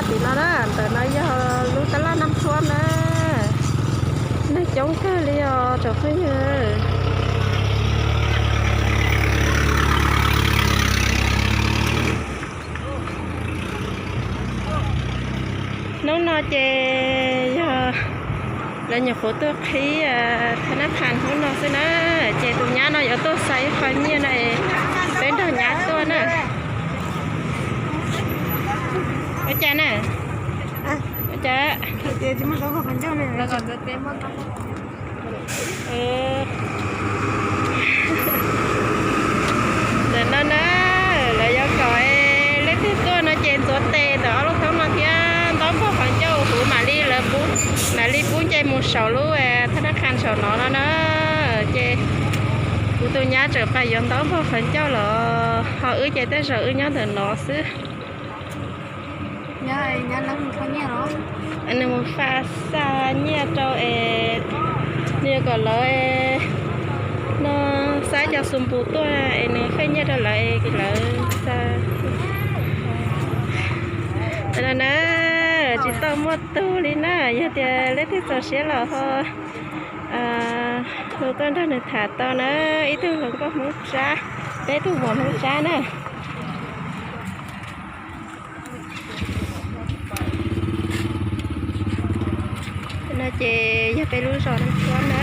Tim no na, ntawm no yog lub tab laj Naj Thuab na. Neeg coob kawg li os tsoom phooj ywg. Hnub no ces yog lawv nyuam qhuav tuaj qhib thab nab qhas hnub no xwb na, ces tus nyab no yuav tuaj xa ib qho nyiaj no es peb nrog nyab tuaj na. Ua cas na? Ua cas? Ntawm no na, lawv yuav kom leej twg tuaj no ces ntxuav tes ntawm ob lub thoob no thiab ntaub npog qhov ncauj huv mam li lawv pub, mam li pub nce mus saum lub thab nab qhas saum no no na. Ces kuv tus nyab tseem pais yuav ntaub npog qhov ncauj los ho wb ces tej zaum wb nyob ntawm no xwb. Nws mus fa xa nyiaj rau es nws yuav kom lawv no xa cov xus npus tuaj es nws qheb nyiaj rau lawv es lawv xa. Na, tsis tau muaj tug li na, yog tias leej twg txaus siab los ho hu tuaj nrog nws tham tau na, ib tug hluas nkauj Hmoob Tsab, peb tug muam Hmoob Tsab na. No ces yog peb lub zos Naj Thuab na.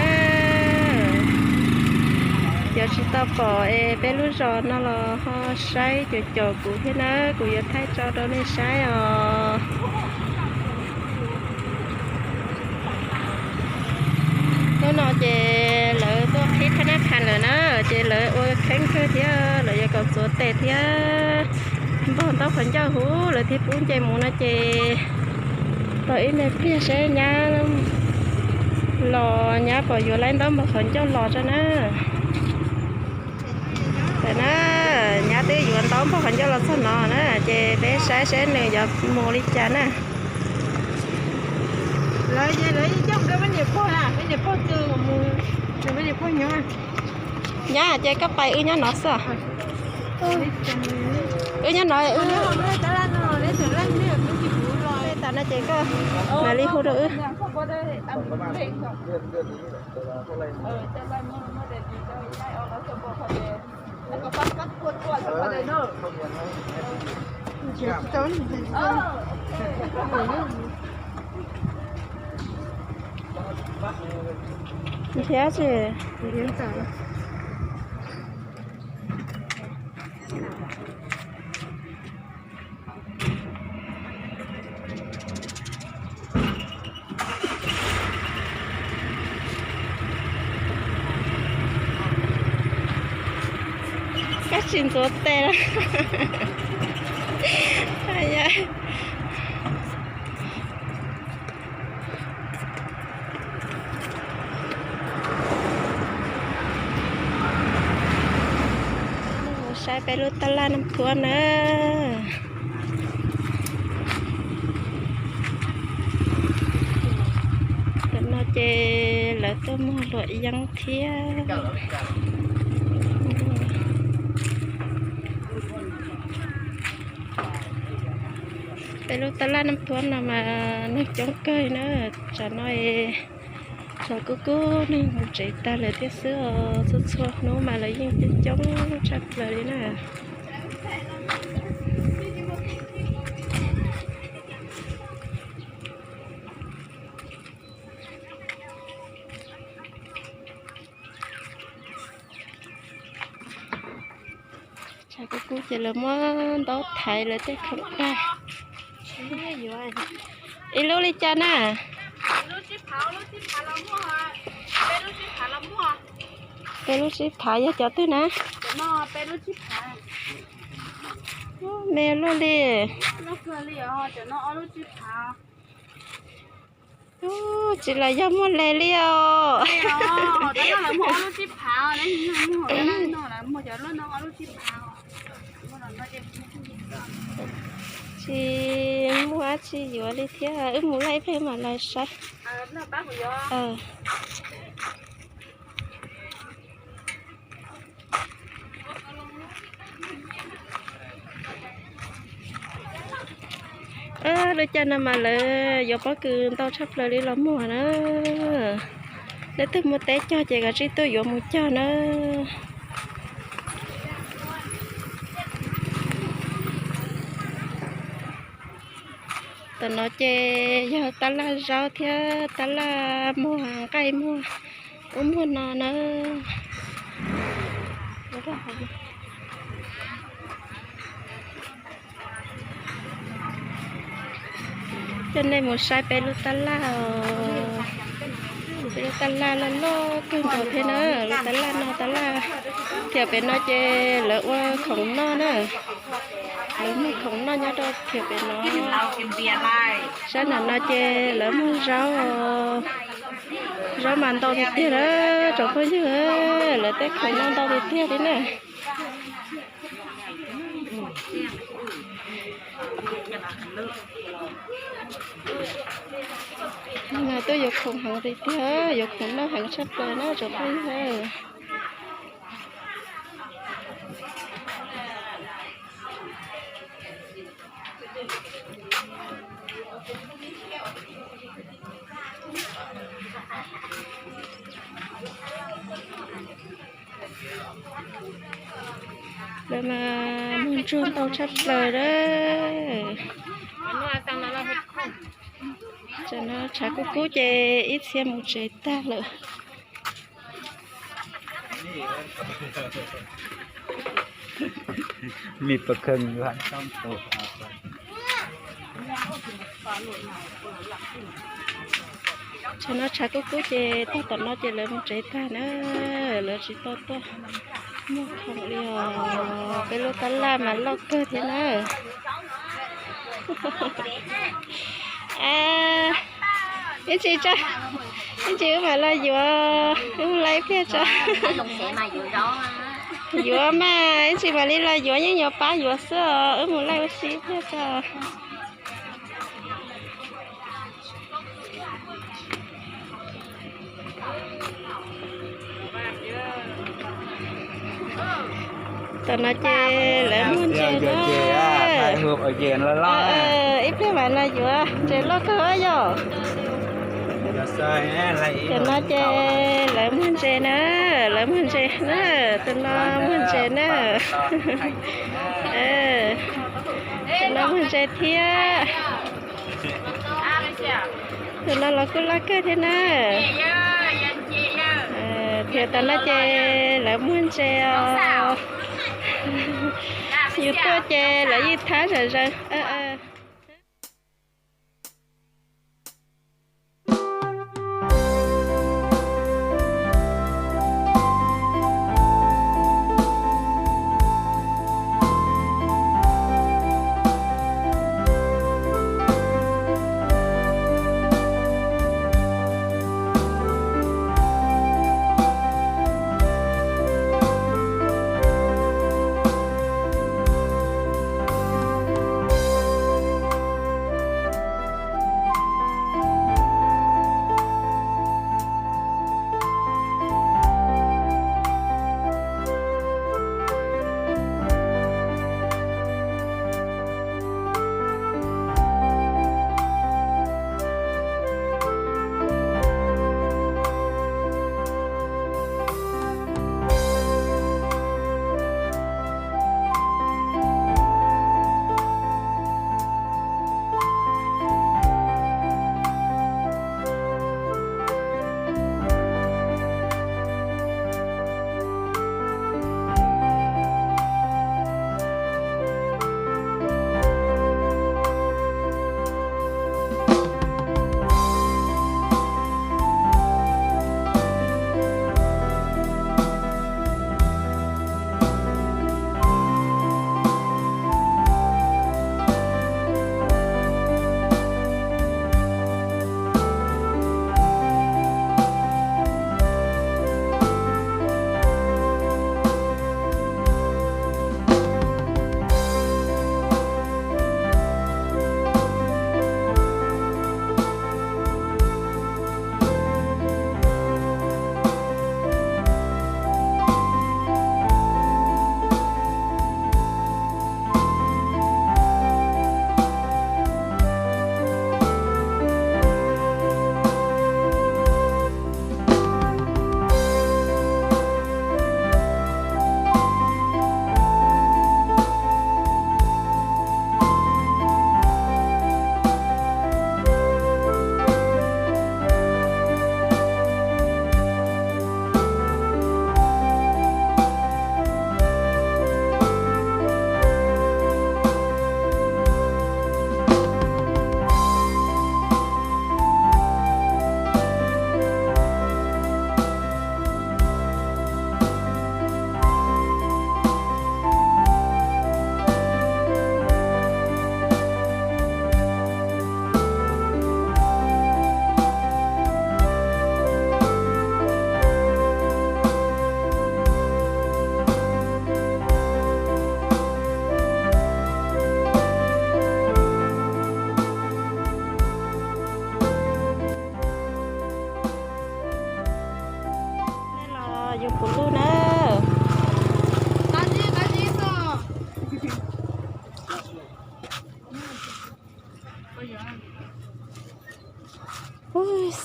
Cov tsis tau pom es peb lub zos no los ho saib caum caum kuv thiab na, kuv yuav thaij tso rau nej saib os. Hnub no ces lawv tuaj qhib thab nab qhas lawm na, ces lawv ua kheeb kawg thiab lawv yuav kom txuav tes thiab npog ntaub qhov ncauj huv lawv thiaj pub nce mus no ces tos ib me pliag seb nyab los nyab pom yuav laib ntaub npog qhov ncauj los tso na. Ntawm na, nyab twb yuav ntaub npog qhov ncauj los txog no na, ces peb saib seb nws yuav mus li cas na. Nyab ces koj pais wb nyob no xwb. Wb nyob no, tas no ces koj mam li hu rau wb. Thiab tsis Koj tsis ntxuav tes los? Saib peb lub tab laj Naj Thuab na. Tam no ces lawv tuaj muag luam yeeb thiab. Peb lub tab laj Naj Thuab no mas neeg coob kawg na. Tsam no tshav kub kub neeg mus tsev tag lawm thiab xwb os. Txhua txhua hnub mas lawv yeej coob coob tshaj plaws li na. Tshav kub kub ces lawv muab ntaub thaiv lawv tej khoom tag. Ib lub li cas na? Peb lub sib phav yog cov twg na? Me luaj li. Tsis los yog muag le li os. Tsis muaj dab tsi yuav li thiab, wb mus laij ib pliag mam los saib. Lub caij no mas lawv yuav pob kws ntau tshaj plaws li los muag na. Leej twg muaj teb cog ces kav tsij tuaj yuav mus cog na. Tam no ces yog tab laj zaub thiab tab laj muag nqaij muag ub muag no na. Coj nej mus saib peb lub tab laj os. Peb lub tab laj loj loj kawg nkaus thiab na. Lub tab laj no tab laj, thiab pem no ces lawv ua khoom noj na. Lawv muag khoom noj nyob rau thiab pem no. Sab nram no ces lawv muag zaub, zaub mas ntau tiag tiag na tsoom phooj ywg, lawv tej khoom noj ntau tiag tiag li na. Tuaj yuav khoom heev tiag tiag, yuav khoom noj heev tshaj plaws na tsoom phooj ywg. Lawv mas muag ntsuag ntau tshaj plaws lawm. Tam no tshav kub kub ces ib txhia mus tsev tag lawm. Tam no tshav kub kub ces tag tom no ces lawv mus tsev tag na, lawv tsis tau tuaj muag khoom li os. Peb lub tab laj mas loj kawg thiab na. Ib ntsis tso, ib ntsis wb mam los yuav, wb mus laij ib pliag tso. Yuav mas, ib ntsis mam li los yuav, yeej yuav pab yuav xwb os, wb mus laij ua si ib pliag tso. Tam no ces lawv muag ntses na. Ib pliag mas no yuav ntses loj kawg yom. Tam no ces lawv muag ntses na, lawv muag ntses na, tus no muag ntses na. Tus no muag ntses thiab. Tus no los kuj loj kawg thiab na. Thiab tam no ces lawv muag ntses os. Yus tuaj ces lawv yeej thab zom zaws.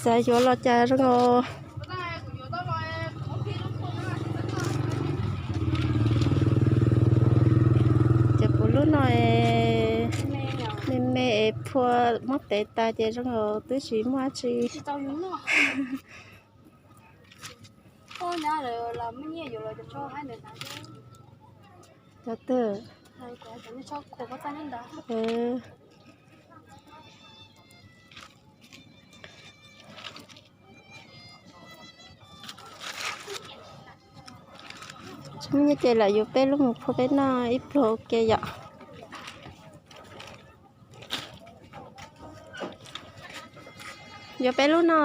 Tas yuav los cas zoo os. Ces kuv lub no me me es phua muab tev tas ces zoo os, twb tsis muaj dab tsi. Cov twg? Tsis muaj nyiaj ces lawv yuav peb lub mus phua peb noj ib pluag ua ke yom. Yuav peb lub no.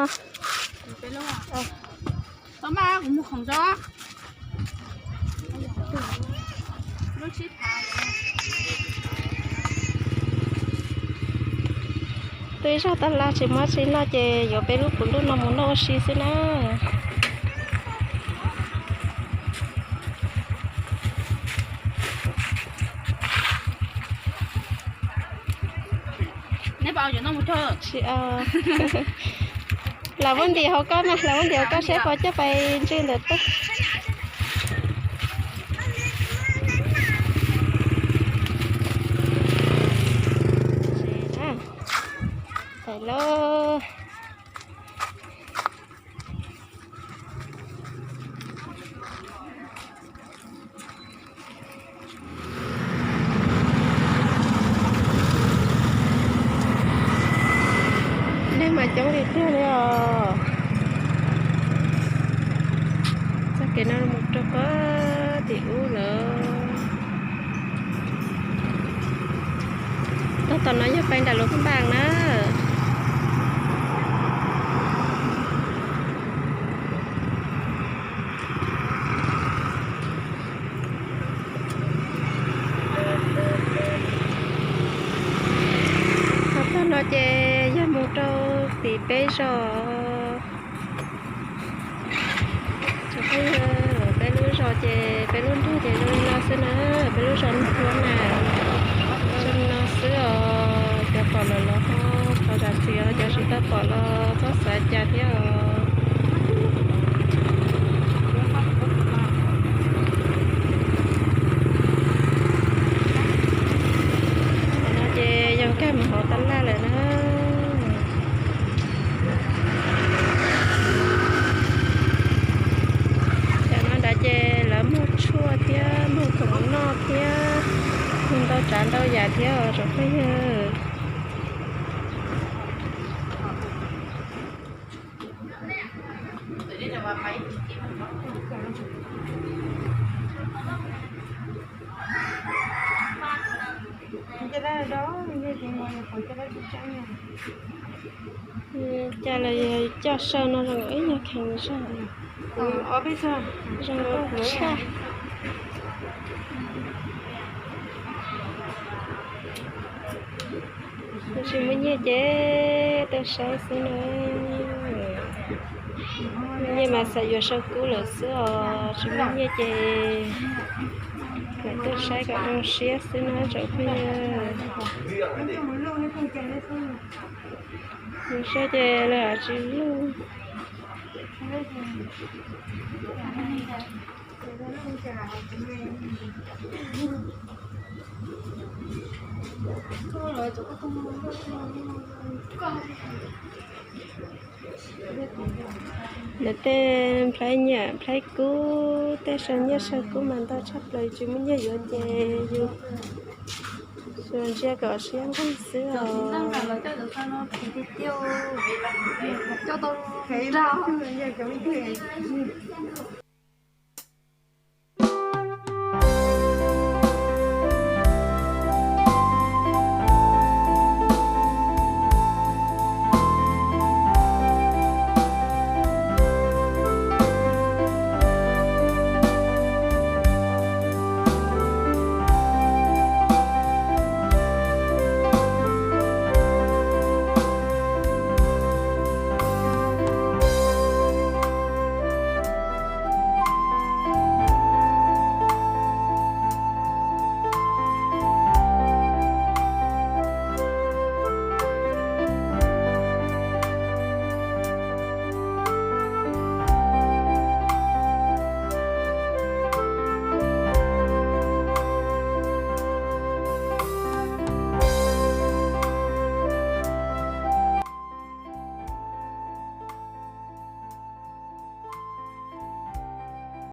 Twb zog tag laj tsis muaj tsi noj ces yuav peb lub kuv lub no mus noj ua si xwb na. Lam muab ntim hauv koj mas, lam muab ntim hauv koj seb puas coj pais ntsw ntawm teb. Pais lauj. Neeg mas coob li tiag li os. Txoj kev no mus rau puag tim ub lawm. Tog tom no yog pais nram Luam Phab Npas na. Tog tom no ces yog mus rau tim peb zos. Tsoom phooj ywg, peb lub zos ces peb lub nroog ces zoo li no xwb na, peb lub zos Naj Huab na, zoo li no xwb os. Cov pom lawm los ho thov zam txim os, cov tsis tau pom los txhob xav cas thiab os. Qhov no ces yog nkag mus hauv tab laj lawm na. Tam no nrad ces lawv muag tshuaj thiab muag khoom noj thiab muag ntau tsav ntau yam thiab os tsoom phooj ywg. Cas los yog coj saw no zoo ib nyuag kheev zog, zoo tshaj. Tsis muaj nyiaj ces tuaj saib xwb na. Muaj nyiaj mas xav yuav saw kub lawm xwb os, tsis muaj nyiaj ces tuaj saib kom zoo siab xwb na tsoom phooj ywg. Mus saib ces lawv tsis luj. Lawv tej nplhaib nyiaj nplhaib kub, tej saw nyiaj saw kub mas ntau tshaj plaws, tsis muaj nyiaj yuav ces yus ntsia kom siab nqaij xwb os.